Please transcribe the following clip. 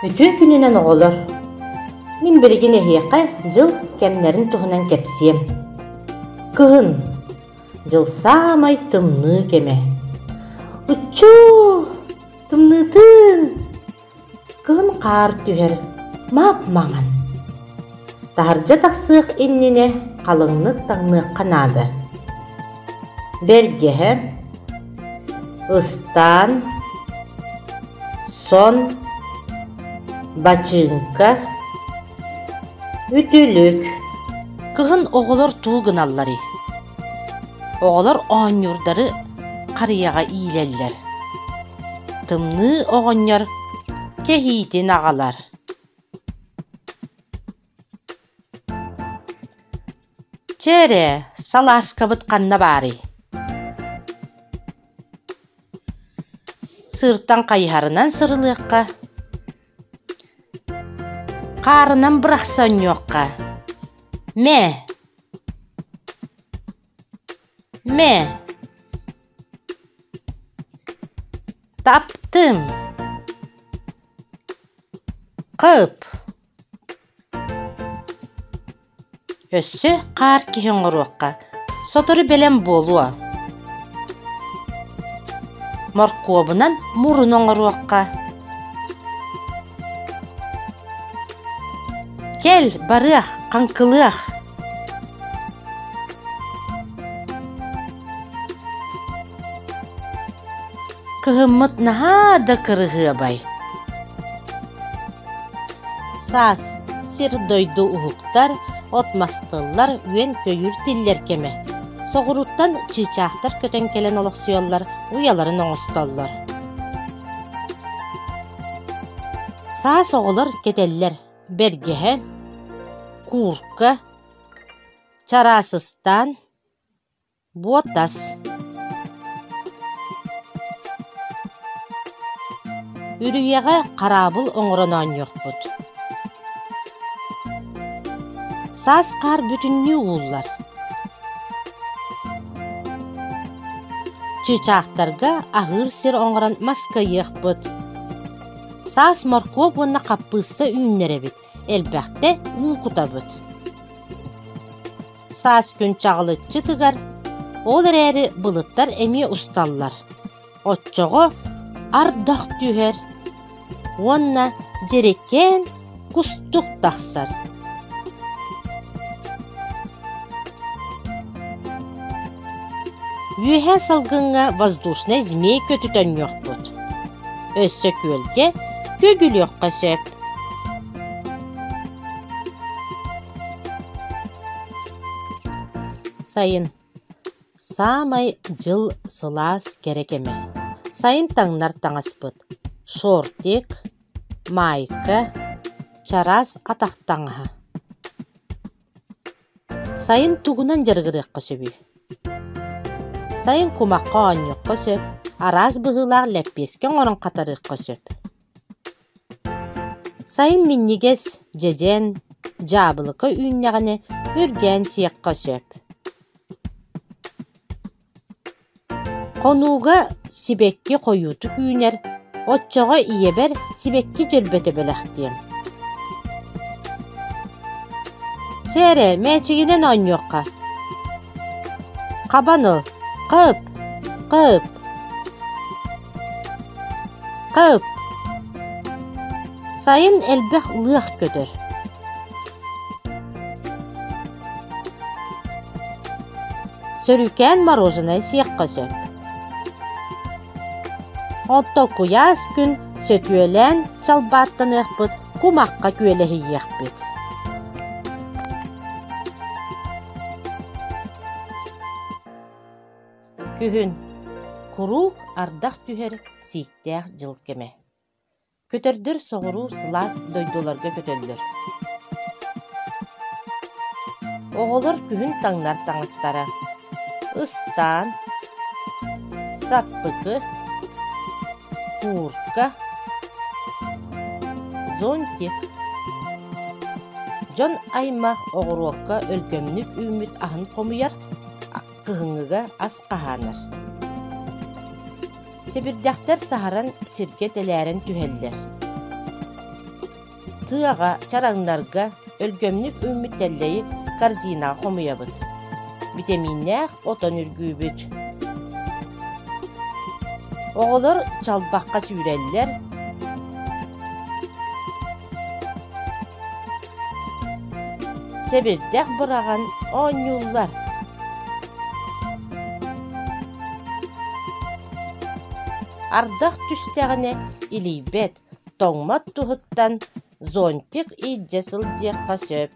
Үтүө күнүнэн оҕолор! Мин билигин эһиэхэ дьыл кэмнэрин туһунан кэпсиэм. Кыһын дьыл саамай тымныы кэмэ. Уччуу! Тымныытын! Кыһын хаар түһэр, маап-маҥан. Таһырдьа тахсыах иннинэ халыҥнык таҥныахха наада. Бэргэһэ, ыстаан, сон, бачыыҥка, үтүлүк. Кыһын оҕолор тугу гыналларый? Оҕолор оонньуурдары харыйаҕа иилэллэр. Тымныы оҕонньор кэһиитин аҕалар. Чэ эрэ, салааскабыт ханна баарый? Сыыртан хайыһарынан сырылыахха, хаарынан бырахса оонньуохха. Мэ! Мэ! Таптым! Кып! Өссө хаар киһи оҥоруохха, сотору бэлэм буолуо. Моркуобунан мурун оҥоруохха. Кэл, барыах, хаҥкылыах. Кыһыммыт наһаа да кырыһыабай. Саас сир-дойду уһуктар, от мастыллар, үөн-көйүүр тиллэр кэмэ. Соҕурууттан чыычаахтар көтөн кэлэн олохсуйаллар, уйаларын оҥостоллор. Саас оҕолор кэтэллэр бэргэһэ, куурка, чараас ыстаан, Буотас Үрүйэҕэ хараабыл оҥорон оонньуохпут. Саас хаар бүтүннүү ууллар. Чыычаахтарга аһыыр сир оҥорон маска ыйыахпыт. Саас моркуоп уонна хаппыыста үүннэрэбит, элбэхтэ уу кутабыт. Саас күн чаҕылыччы тыгар, ол эрээри былыттар эмиэ усталлар. Оччоҕо ардах түһэр уонна дьэрэкээн кустук тахсар. Үөһээ салгыҥҥа воздушнай змей көтүтөнньүөхпүт. Өссө күөлгэ күөгүлүөххэ сөп. Сайын Саамай дьыл сылаас кэрэ кэмэ. Сайын таҥнар таҥаспыт: шортик, маайка, чараас атах таҥаһа. Сайын тугунан дьарыгырыахха сөбүй? Сайын кумахха оонньуохха сөп, араас быһыылаах лэппиэскэ оҥорон хатарыахха сөп. Сайын минньигэс, дьэдьэн, дьаабылыка үүннэҕинэ үргээн сиэххэ сөп. Хонууга сибэкки хойуутук үүнэр, оччоҕо ийэбэр сибэкки дьөрбөтө бэлэхтиэм. Чэ эрэ, мээчигинэн оонньуохха. Хабан ыл, хып, хып. Хып. Сайын элбэх лыах көтөр. Сөрүүкээн мороженай сиэххэ сөп. Оттон куйаас күн сөтүөлээн чалбааттаныахпыт, кумахха күөлэһийиэхпит. Күһүн куруук ардах түһэр сииктээх дьыл кэмэ. Көтөрдөр соҕуруу сылаас дойдуларга көтөллөр. Оҕолор күһүн таҥнар таҥастара: ыстаан, саппыкы, куурка, зонтик. Дьон аймах оҕуруокка өлгөмнүк үүммүт аһын хомуйар, кыһыҥҥыга ас хаһаанар. Сэбирдэхтэр саһаран сиргэ тэлээрэн түһэллэр. Тыаҕа, чараҥнарга өлгөмнүк үүммүт тэллэйи корзинаҕа хомуйабыт. Битэмииннээх отон үргүүбүт. Оҕолор чалбахха сүүрэллэр, сэбирдэх быраҕан оонньууллар. Ардах түстэҕинэ илийбэт, тоҥмот туһуттан зонтик илдьэ сылдьыахха сөп.